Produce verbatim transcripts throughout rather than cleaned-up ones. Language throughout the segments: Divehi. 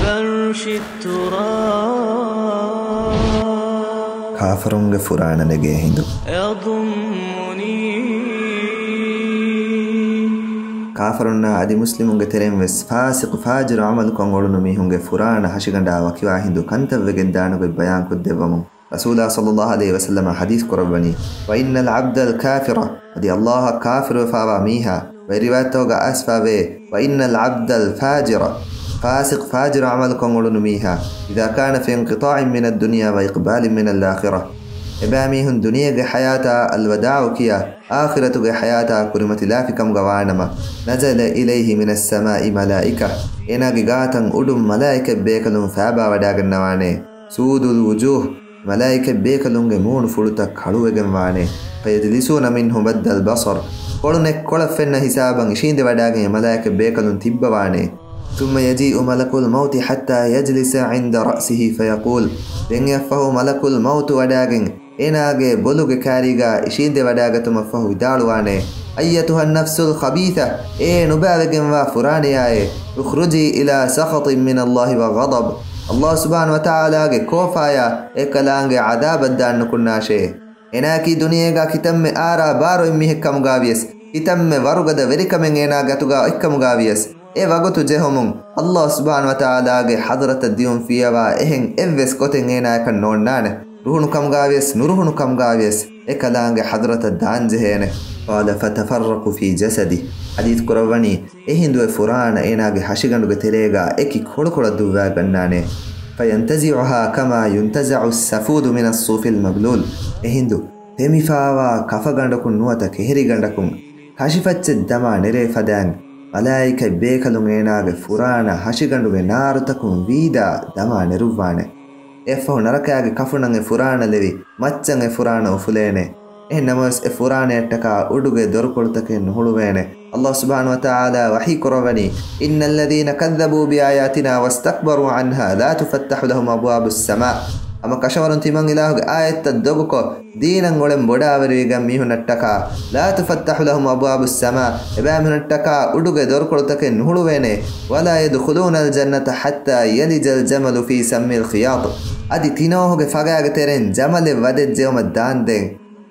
فرش التراب. ކާފަރުންގެ ފުރާނަ ނެގޭ ހިނދު. يضمني. ކާފަރުންނާ އަދި މުސްލިމުންގެ ތެރެއިން ވެސް ފާސިޤު ފާޖިރު ޢަމަލުކޮށް އުޅުނު މީހުންގެ ފުރާނަ ހަށިގަނޑާ ވަކިވާ ހިނދު ކަންތައް ވެގެން ދާނެ ގޮތް ބަޔާން ކޮށްދެއްވަމުން، ރަސޫލާ ޞައްލައްލާހު ޢަލައިހި ވަސައްލަމަ ޙަދީޘް ކުރައްވަނީ، وإن العبد الكافر، އަދި ﷲ އަށް ކާފިރުވެފާވާ މީހާ، ވެރިވާތަކުގަ އައިސްފާވޭ، وإن العبد الفاجر، ފާސިޤު ފާޖިރު ޢަމަލުކޮށް އުޅުނު މީހާ، إذا كان في انقطاع من الدنيا وإقبال من الآخرة، އެބައިމީހުން ދުނިޔޭގެ ޙަޔާތާ އަލްވަދާޢު ކިޔާ، އާޚިރަތުގެ ޙަޔާތާ ކުރިމަތިލާފިކަމުގަ ވާނަމަ، نزل إليه من السماء ملائكة، އޭނާގެ ގާތަށް އުޑުން މަލާއިކަތް ބޭކަލުން ފައިބާވަޑާގަންނަވާނެ. سود الوجوه، މަލާއިކަތް ބޭކަލުންގެ މޫނު ފުޅުތައް ކަޅުވެގެން ވާނެ. فيجلسون منه مد البصر، ކޮޅު ނެތް ކޮޅަށް ފެންނަ ހިސާބަށް އިށީނދެވަޑާގެން އެ މަލާއިކަތް ބޭކަލުން ތިއްބަވާނެ. ثم يجيء ملك الموت حتى يجلس عند رأسه فيقول، ދެން އެއަށްފަހު މަލަކުލް މައުތު ވަޑާގެން އޭނާގެ ބޮލުގެ ކާރީގާ އިށީނދެވަޑާގަތުމަށްފަހު ވިދާޅުވާނެ، أيتها النفس الخبيثة، އޭ ނުބައިވެގެންވާ ފުރާނަޔާއޭ، اخرجي إلى سخط من الله وغضب، ﷲ ސުބްޙާނަހޫ ވަތަޢާލާގެ ކޯފާޔާ އެކަލާނގެ ޢަޛާބަށް ދާން ނުކުންނާށޭ. އޭނާއަކީ ދުނިޔޭގާ ކިތަންމެ އާރާ ބާރު އޮތް މީހެއްކަމުގާވިޔަސް، ކިތަންމެ ވަރުގަދަ ވެރިކަމެއް އޭނާ ގަތުގާ އޮތްކަމުގާވިޔަސް، އެ ވަގުތު ޖެހުމުން ﷲ ސުބްޙާނަހޫ ވަތަޢާލާގެ ޙަޟްރަތަށް ދިއުން ފިޔަވާ އެހެން އެއްވެސް ގޮތެއް އޭނާޔަކަށް ނޯންނާނެ. ރުހުނުކަމުގާވިޔަސް ނުރުހުނުކަމުގާވިޔަސް އެކަލާނގެ ޙަޟްރަތަށް ދާންޖެހޭނެ. قال فتفرق في جسده، ޙަދީޘް ކުރައްވަނީ، އެހިނދު އެ ފުރާނަ އޭނާގެ ހަށިގަނޑުގެ ތެރޭގާ އެކި ކޮޅުކޮޅަށް ދުއްވާގަންނާނެ. فينتزعها كما ينتزع السفود من الصوف المبلول، އެހިނދު ތެމިފާވާ ކަފަގަނޑަކުން ނުވަތަ ކެހެރިގަނޑަކުން ކަށިފައްޗެއް ދަމާ ނެރޭ ފަދައިން، މަލާއިކަތް ބޭކަލުން އޭނާގެ ފުރާނަ ހަށިގަނޑުގެ ނާރުތަކުން ވީދާ ދަމާ ނެރުއްވާނެ. އެއަށްފަހު ނަރަކާގެ ކަފުނަށް އެ ފުރާނަ ލެވި، މައްޗަށް އެ ފުރާނަ އުފުލޭނެ. އެހެން ނަމަވެސް އެ ފުރާނަޔަށްޓަކާ އުޑުގެ ދޮރުކޮޅުތަކެއް ނުހުޅުވޭނެ. ﷲ ސުބްޙާނަހޫ ވަތަޢާލާ ވަޙީ ކުރައްވަނީ، إن الذين كذبوا بآياتنا واستكبروا عنها لا تفتح لهم أبواب السماء. ހަމަ ކަށަވަރުން ތިމަން އިލާހުގެ އާޔަތްތައް ދޮގުކޮށް، ދީނަށް އުޅެން ބޮޑާވެރިވެގެން މީހުންނަށްޓަކާ، لا تفتح لهم أبواب السماء، އެބައިމީހުންނަށްޓަކާ އުޑުގެ ދޮރުކޮޅުތަކެއް ނުހުޅުވޭނެ، ولا يدخلون الجنة حتى يلج الجمل في سم الخياط. އަދި ތިނޯހުގެ ފަގާގެ ތެރެއިން ޖަމަލެއް ވަދެއްޖެއުމަށް ދާންދެން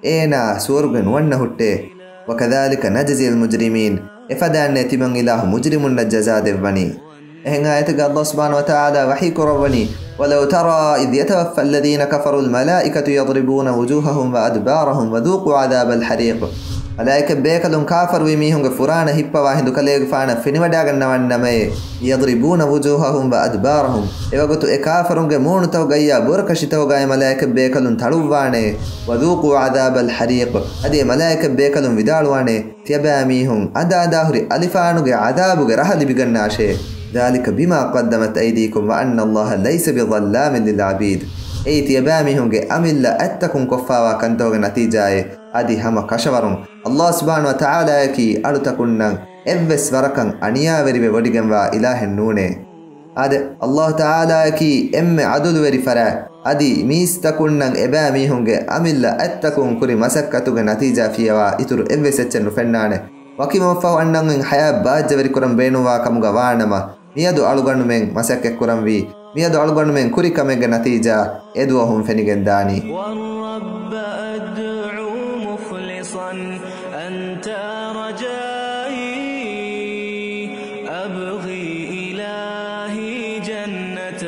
އޭނާ ސުވަރުގެ ނުވަންނަ ހުއްޓޭ. وكذلك نجزي المجرمين. އެފަދައިންނޭ ތިމަން އިލާހު މުޖްރިމުންނަށް ޖަޒާ ދެއްވަނީ. އެހެން އާޔަތެއްގަ ﷲ ސުބްޙާނަހޫ ވަތަޢާލާ ވަޙީ ކުރައްވަނީ، ولو ترى إذ يتوفى الذين كفروا الملائكة يضربون وجوههم وأدبارهم وذوقوا عذاب الحريق. މަލާއިކަތް ބޭކަލުން ކާފަރުވި މީހުންގެ ފުރާނަ ހިއްޕަވާ ހިނދު ކަލޭގެފާނަށް ފެނިވަޑާގަންނަވަންނަމޭ، يضربون وجوههم وأدبارهم، އެވަގުތު އެ ކާފަރުންގެ މޫނުތަކުގައްޔާ ބުރަކަށިތަކުގައި މަލާއިކަތް ބޭކަލުން ތަޅުއްވާނެ، وذوقوا عذاب الحريق، އަދި އެ މަލާއިކަތް ބޭކަލުން ވިދާޅުވާނެ، ތިޔަބައިމީހުން އަދާ އަދާހުރި އަލިފާނުގެ ޢަޛާބުގެ ރަހަ ލިބިގަންނާށޭ. ذلك بما قدمت أيديكم وأن الله ليس بظلام للعبيد. އެއީ ތިޔަބައިމީހުންގެ އަމިއްލަ އަތްތަކުން ކޮށްފާވާ ކަންތަކުގެ ނަތީޖާއޭ. އަދި ހަމަ ކަށަވަރުން ﷲ ސުބްޙާނަހޫ ވަތަޢާލާއަކީ އަޅުތަކުންނަށް އެއްވެސް ވަރަކަށް އަނިޔާވެރިވެ ވޮޑިގެންވާ އިލާހެއް ނޫނޭ. އާދެ، ﷲ ތަޢާލާއަކީ އެންމެ ޢަދުލުވެރި ފަރާތް. އަދި މީސްތަކުންނަށް އެބައިމީހުންގެ އަމިއްލަ އަތްތަކުން ކުރި މަސައްކަތުގެ ނަތީޖާ ފިޔަވާ އިތުރު އެއްވެސް އެއްޗެއް ނުފެންނާނެ. ވަކިވުމަށްފަހު އަންނަން ހަޔާތް ބާއްޖަވެރިކުރަން ބޭނުންވާ ކަމުގަ ވާނަމަ، މިއަދު އަޅުގަނޑުމެން މަސައްކަތްކުރަންވީ، މިއަދު އަޅުގަނޑުމެން ކުރި ކަމެއްގެ ނަތީޖާ އެދުވަހުން ފެނިގެންދާނީ. والرب أدعو مخلصا أنت رجائي، أبغي إلهي جنة